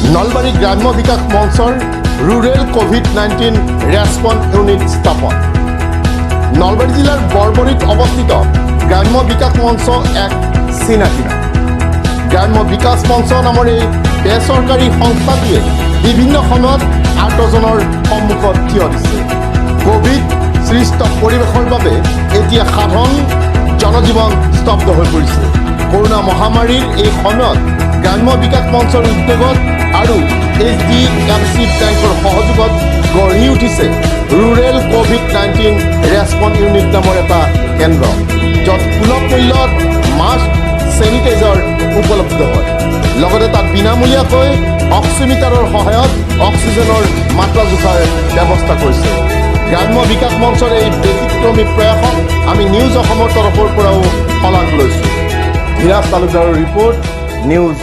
নলবাৰী গ্ৰাম্য বিকাশ মঞ্চৰ Rural Covid 19 Response Unit স্থাপন। নলবাৰী জিলাৰ বৰবৰীত অৱস্থিত গ্ৰাম্য বিকাশ মঞ্চ এক চিনাকি নাম। গ্ৰাম্য বিকাশ মঞ্চ নামৰ এই বেচৰকাৰী সংস্থাটোৱে বিভিন্ন সময়ত আৰ্তজনৰ সন্মুখত থিয় দিছে। ক'ভিড সৃষ্ট পৰিৱেশৰ বাবে এতিয়া সাধাৰণ জনজীৱন স্তব্ধ হৈ পৰিছে। কৰোণা মহামাৰীৰ এই সময়ত গ্ৰাম্য বিকাশ মঞ্চৰ উদ্যোগত আৰু এইচডিএফচি বেংকৰ সহযোগত গঢ়ি উঠিছে Rural Covid 19 Response Unit নামৰ এটা কেন্দ্ৰ, য'ত সুলভ মূল্যত মাস্ক, চেনিটাইজাৰ উপলব্ধ হয়। লগতে তাত বিনামূলীয়াকৈ অক্সিমিটাৰৰ সহায়ত অক্সিজেনৰ মাত্ৰা জোখাৰ ব্যৱস্থা কৰিছে। গ্ৰাম্য বিকাশ মঞ্চৰ এই ব্যতিক্ৰমী প্ৰয়াসক আমি নিউজ অসমৰ তৰফৰ পৰাও শলাগ লৈছোঁ। ধীৰাজ তালুকদাৰৰ ৰিপৰ্ট, নিউজ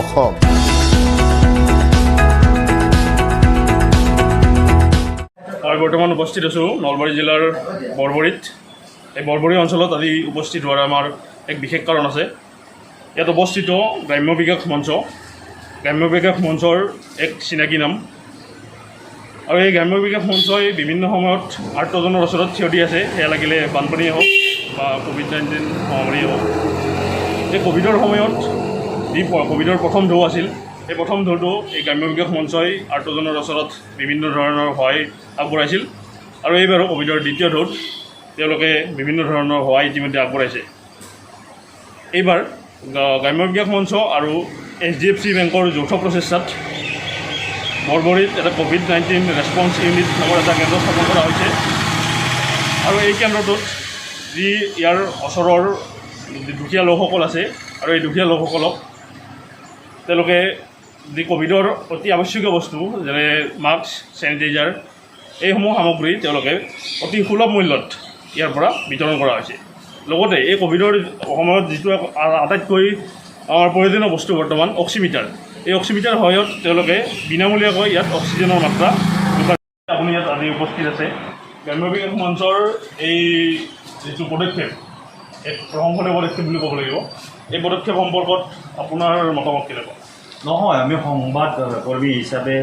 অসম। মই বৰ্তমান উপস্থিত আছোঁ নলবাৰী জিলাৰ বৰবৰীত। এই বৰবৰী অঞ্চলত আজি উপস্থিত হোৱাৰ আমাৰ এক বিশেষ কাৰণ আছে। ইয়াত অৱস্থিত গ্ৰাম্য বিকাশ মঞ্চ। গ্ৰাম্য বিকাশ মঞ্চৰ এক চিনাকি নাম আৰু এই গ্ৰাম্য বিকাশ মঞ্চই বিভিন্ন সময়ত আৰ্তজনৰ ওচৰত থিয় দি আছে, সেয়া লাগিলে বানপানীয়ে হওক বা ক'ভিড-19 মহামাৰীয়ে হওক। এই ক'ভিডৰ সময়ত যি ক'ভিডৰ প্ৰথম ঢৌ আছিল, সেই প্ৰথম ঢৌটো এই গ্ৰাম্য বিকাশ মঞ্চই আৰ্তজনৰ ওচৰত বিভিন্ন ধৰণৰ সহায় আগবঢ়াইছিল আৰু এইবাৰো ক'ভিডৰ দ্বিতীয় ঢৌত তেওঁলোকে বিভিন্ন ধৰণৰ সহায় ইতিমধ্যে আগবঢ়াইছে। এইবাৰ গ্ৰাম্য বিকাশ মঞ্চ আৰু এইচডিএফচি বেংকৰ যৌথ প্ৰচেষ্টাত বৰবৰীত এটা ক'ভিড-19 ৰেছপন্স ইউনিট নামৰ এটা কেন্দ্ৰ স্থাপন কৰা হৈছে আৰু এই কেন্দ্ৰটোত যি ইয়াৰ ওচৰৰ দুখীয়া লোকসকল আছে আৰু এই দুখীয়া লোকসকলক তেওঁলোকে যি ক'ভিডৰ অতি আৱশ্যকীয় বস্তু, যেনে মাস্ক, চেনিটাইজাৰ, এইসমূহ সামগ্ৰী তেওঁলোকে অতি সুলভ মূল্যত ইয়াৰ পৰা বিতৰণ কৰা হৈছে। লগতে এই ক'ভিডৰ সময়ত যিটো আটাইতকৈ আমাৰ প্ৰয়োজনীয় বস্তু বৰ্তমান, অক্সিমিটাৰ, এই অক্সিমিটাৰ সহায়ত তেওঁলোকে বিনামূলীয়াকৈ ইয়াত অক্সিজেনৰ মাত্ৰা জোখাৰ। আপুনি ইয়াত আজি উপস্থিত আছে। গ্ৰাম্য বিকাশ মঞ্চৰ এই যিটো পদক্ষেপ, এক প্ৰশংসনীয় পদক্ষেপ বুলি ক'ব লাগিব। এই পদক্ষেপ সম্পৰ্কত আপোনাৰ মতামত কেনেকুৱা? নহয়, আমি সংবাদ কৰ্মী হিচাপে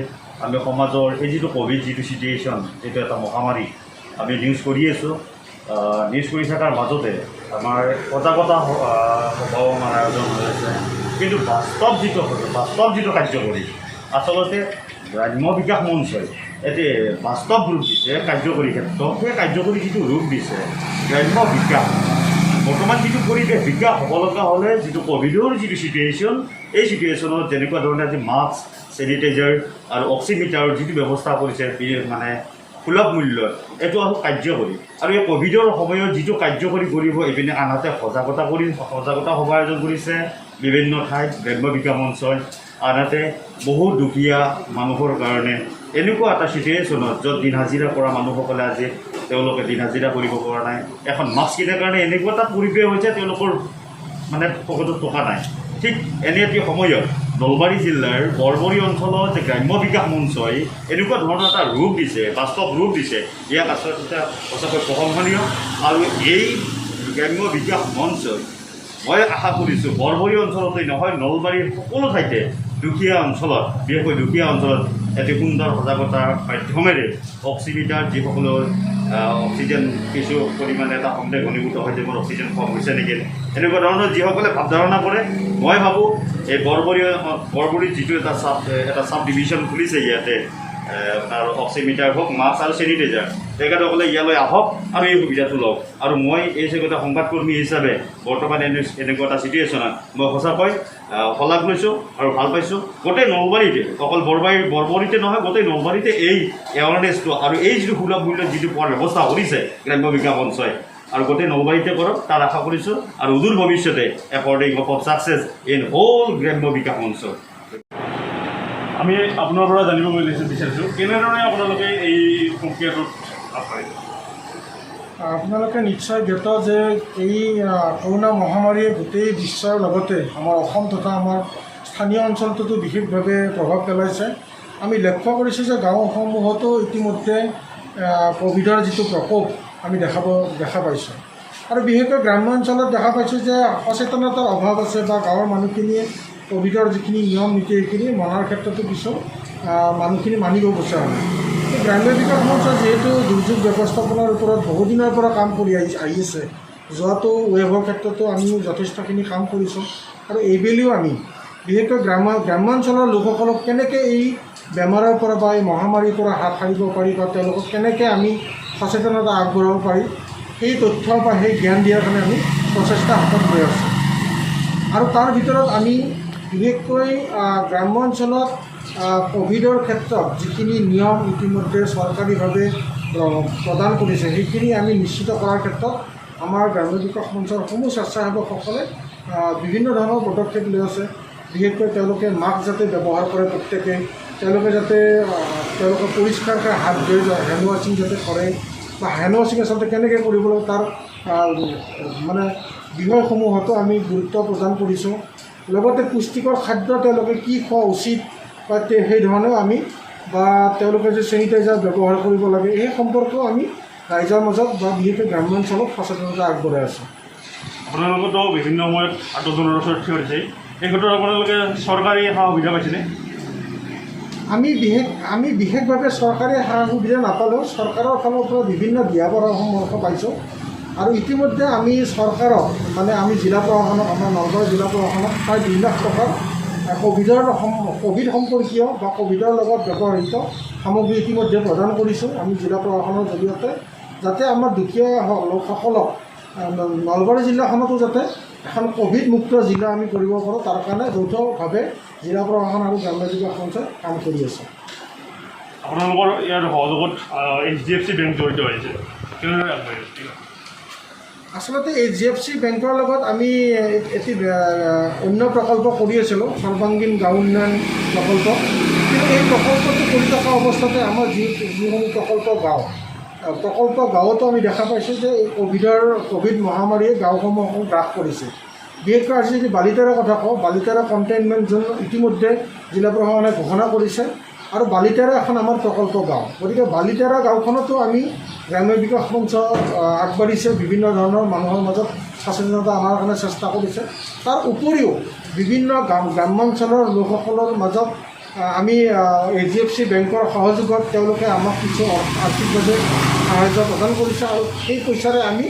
আমি সমাজৰ এই যিটো ক'ভিড যিটো চিটুৱেশ্যন, যিটো এটা মহামাৰী, আমি নিউজ কৰি আছোঁ। নিউজ কৰি থকাৰ মাজতে আমাৰ সজাগতা সভাও আমাৰ আয়োজন হৈ আছে। কিন্তু বাস্তৱ যিটো কাৰ্যকৰী, আচলতে গ্ৰাম্য বিকাশ মঞ্চই এতিয়া বাস্তৱ ৰূপ দিছে কাৰ্যকৰী ক্ষেত্ৰত। সেই কাৰ্যকৰী যিটো ৰূপ দিছে, গ্ৰাম্য বিকাশ বৰ্তমান যিটো পৰিৱেশ, বিকাশ হ'ব লগা হ'লে যিটো ক'ভিডৰ যিটো চিটুৱেশ্যন, এই চিটুৱেশ্যনত যেনেকুৱা ধৰণে আজি মাস্ক, চেনিটাইজাৰ আৰু অক্সিমিটাৰৰ যিটো ব্যৱস্থা কৰিছে মানে সুলভ মূল্যত, এইটো আৰু কাৰ্যকৰী। আৰু এই ক'ভিডৰ সময়ত যিটো কাৰ্যকৰী কৰিব, এইপিনে আনহাতে সজাগতা সভা আয়োজন কৰিছে বিভিন্ন ঠাইত গ্ৰাম্য বিকাশ মঞ্চই। আনহাতে বহু দুখীয়া মানুহৰ কাৰণে এনেকুৱা এটা চিটুৱেশ্যনত, য'ত দিন হাজিৰা কৰা মানুহসকলে আজি তেওঁলোকে দিন হাজিৰা কৰিব পৰা নাই, এখন মাস্ক কিনাৰ কাৰণে এনেকুৱা এটা পৰিৱেশ হৈছে, তেওঁলোকৰ মানে পকেটত টকা নাই। ঠিক এনে এটি সময়ত নলবাৰী জিলাৰ বৰবৰী অঞ্চলত যে গ্ৰাম্য বিকাশ মঞ্চই এনেকুৱা ধৰণৰ এটা ৰূপ দিছে, বাস্তৱ ৰূপ দিছে, ইয়াক আচলতে সঁচাকৈ প্ৰশংসনীয়। আৰু এই গ্ৰাম্য বিকাশ মঞ্চই, মই আশা কৰিছোঁ, বৰবৰী অঞ্চলতে নহয়, নলবাৰীৰ সকলো ঠাইতে দুখীয়া অঞ্চলত, বিশেষকৈ দুখীয়া অঞ্চলত এটি সুন্দৰ সজাগতাৰ মাধ্যমেৰে অক্সিমিটাৰ, যিসকলৰ অক্সিজেন কিছু পৰিমাণে এটা সন্দেহ ঘনীভূত হয় যে মোৰ অক্সিজেন কম হৈছে নেকি, এনেকুৱা ধৰণৰ যিসকলে ভাৱ ধাৰণা কৰে, মই ভাবোঁ এই বৰবৰীত যিটো এটা চাব ডিভিশ্যন খুলিছে, ইয়াতে আপোনাৰ অক্সিমিটাৰ হওক, মাস্ক আৰু চেনিটাইজাৰ, তেখেতসকলে ইয়ালৈ আহক আৰু এই সুবিধাটো লওক। আৰু মই এই চেগতে সংবাদকৰ্মী হিচাপে বৰ্তমান এনেকুৱা এটা চিটুৱেশ্যনত মই সঁচাকৈ শলাগ লৈছোঁ আৰু ভাল পাইছোঁ। গোটেই নলবাৰীতে, অকল বৰবৰীতে নহয়, গোটেই নলবাৰীতে এই এৱাৰনেছটো আৰু এই যিটো সুলভ মূল্যত যিটো পোৱাৰ ব্যৱস্থা কৰিছে গ্ৰাম্য বিকাশ মঞ্চই, আৰু গোটেই নলবাৰীতে কৰক তাৰ আশা কৰিছোঁ। আৰু সুদূৰ ভৱিষ্যতে according of success in whole গ্ৰাম্য বিকাশ মঞ্চ। আমি আপোনাৰ পৰা জানিব বিচাৰিছোঁ, কেনেধৰণে আপোনালোকে এই প্ৰক্ৰিয়াটোত আগবাঢ়িছে? আপোনালোকে নিশ্চয় জ্ঞাত যে এই কৰোণা মহামাৰীয়ে গোটেই বিশ্বৰ লগতে আমাৰ অসম তথা আমাৰ স্থানীয় অঞ্চলটোতো বিশেষভাৱে প্ৰভাৱ পেলাইছে। আমি লক্ষ্য কৰিছোঁ যে গাঁওসমূহতো ইতিমধ্যে ক'ভিডৰ যিটো প্ৰকোপ আমি দেখা পাইছোঁ আৰু বিশেষকৈ গ্ৰাম্য অঞ্চলত দেখা পাইছোঁ যে সচেতনতাৰ অভাৱ আছে বা গাঁৱৰ মানুহখিনিয়ে ক'ভিডৰ যিখিনি নিয়ম নীতি সেইখিনি মনাৰ ক্ষেত্ৰতো কিছু মানুহখিনি মানিব বিচৰা নাই। এই গ্ৰাম্য বিকাশ মঞ্চ যিহেতু দুৰ্যোগ ব্যৱস্থাপনাৰ ওপৰত বহুদিনৰ পৰা কাম কৰি আহি আছে, যোৱাটো ৱেভৰ ক্ষেত্ৰতো আমি যথেষ্টখিনি কাম কৰিছোঁ আৰু এইবেলিও আমি বিশেষকৈ গ্ৰাম্যাঞ্চলৰ লোকসকলক কেনেকৈ এই বেমাৰৰ পৰা বা এই মহামাৰীৰ পৰা হাত সাৰিব পাৰি বা তেওঁলোকক কেনেকৈ আমি সচেতনতা আগবঢ়াব পাৰি, সেই তথ্য বা সেই জ্ঞান দিয়াৰ কাৰণে আমি প্ৰচেষ্টা হাতত লৈ আছোঁ। আৰু তাৰ ভিতৰত আমি বিশেষকৈ গ্ৰাম্য অঞ্চলত ক'ভিডৰ ক্ষেত্ৰত যিখিনি নিয়ম ইতিমধ্যে চৰকাৰীভাৱে প্ৰদান কৰিছে, সেইখিনি আমি নিশ্চিত কৰাৰ ক্ষেত্ৰত আমাৰ গ্ৰাম্য বিকাশ মঞ্চৰ সমূহ স্বেচ্ছাসেৱকসকলে বিভিন্ন ধৰণৰ পদক্ষেপ লৈ আছে। বিশেষকৈ তেওঁলোকে মাস্ক যাতে ব্যৱহাৰ কৰে প্ৰত্যেকে, তেওঁলোকে যাতে তেওঁলোকে পৰিষ্কাৰকৈ হাত ধুই হেণ্ড ৱাশ্বিং যাতে কৰে বা হেণ্ড ৱাশ্বিং আচলতে কেনেকৈ কৰিব লাগে তাৰ মানে বিষয়সমূহতো আমি গুৰুত্ব প্ৰদান কৰিছোঁ। লগতে পুষ্টিকৰ খাদ্য তেওঁলোকে কি খোৱা উচিত বা সেই ধৰণেও আমি বা তেওঁলোকে যে চেনিটাইজাৰ ব্যৱহাৰ কৰিব লাগে, এই সম্পৰ্কেও আমি ৰাইজৰ মাজত বা বিশেষকৈ গ্ৰাম্যাঞ্চলত সচেতনতা আগবঢ়াই আছোঁ। আপোনালোকেতো বিভিন্ন সময়ত আৰ্তজনৰ ওচৰত থিয় দিছে। এই ক্ষেত্ৰত আপোনালোকে চৰকাৰী সা সুবিধা পাইছেনে? আমি বিশেষভাৱে চৰকাৰী সা সুবিধা নাপালেও চৰকাৰৰ ফালৰ পৰা বিভিন্ন দিহা পৰামৰ্শ পাইছোঁ। আৰু ইতিমধ্যে আমি চৰকাৰক, মানে আমি জিলা প্ৰশাসনক, আমাৰ নলবাৰী জিলা প্ৰশাসনক প্ৰায় 2 লাখ টকাৰ ক'ভিড সম্পৰ্কীয় বা ক'ভিডৰ লগত ব্যৱহৃত সামগ্ৰী ইতিমধ্যে প্ৰদান কৰিছোঁ আমি জিলা প্ৰশাসনৰ জৰিয়তে, যাতে আমাৰ দুখীয়া লোকসকলক নলবাৰী জিলাখনতো যাতে এখন ক'ভিড মুক্ত জিলা আমি কৰিব পাৰোঁ, তাৰ কাৰণে যৌথভাৱে জিলা প্ৰশাসন আৰু গ্ৰাম্য বিকাশ মঞ্চই কাম কৰি আছে। আপোনালোকৰ ইয়াৰ সহযোগত এইচডিএফচি বেংক জড়িত হৈছে, কেনেদৰে আগবাঢ়ি? আচলতে এইচডিএফচি বেংকৰ লগত আমি এটি অন্য প্ৰকল্প কৰি আছিলোঁ, সৰ্বাংগীন গাঁও উন্নয়ন প্ৰকল্প। কিন্তু এই প্ৰকল্পটো কৰি থকা অৱস্থাতে আমাৰ যিসমূহ প্ৰকল্প গাঁও, প্ৰকল্প গাঁৱতো আমি দেখা পাইছোঁ যে এই ক'ভিড মহামাৰীয়ে গাঁওসমূহক গ্ৰাস কৰিছে। বিশেষকৈ আজি যদি বালিতাৰাৰ কথা কওঁ, বালিতাৰা কণ্টেইনমেণ্ট জ'ন ইতিমধ্যে জিলা প্ৰশাসনে ঘোষণা কৰিছে আৰু বালিতাৰা এখন আমাৰ প্ৰকল্প গাঁও। গতিকে বালিতাৰা গাঁওখনতো আমি গ্ৰাম্য বিকাশ মঞ্চ আগবাঢ়িছে, বিভিন্ন ধৰণৰ মানুহৰ মাজত সচেতনতা অনাৰ কাৰণে চেষ্টা কৰিছে। তাৰ উপৰিও বিভিন্ন গ্ৰাম্যাঞ্চলৰ লোকসকলৰ মাজত আমি এইচডিএফচি বেংকৰ সহযোগত তেওঁলোকে আমাক কিছু আৰ্থিকভাৱে সাহাৰ্য প্ৰদান কৰিছে আৰু সেই পইচাৰে আমি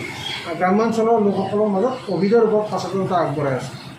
গ্ৰাম্যাঞ্চলৰ লোকসকলৰ মাজত ক'ভিডৰ ওপৰত সচেতনতা আগবঢ়াই আছোঁ।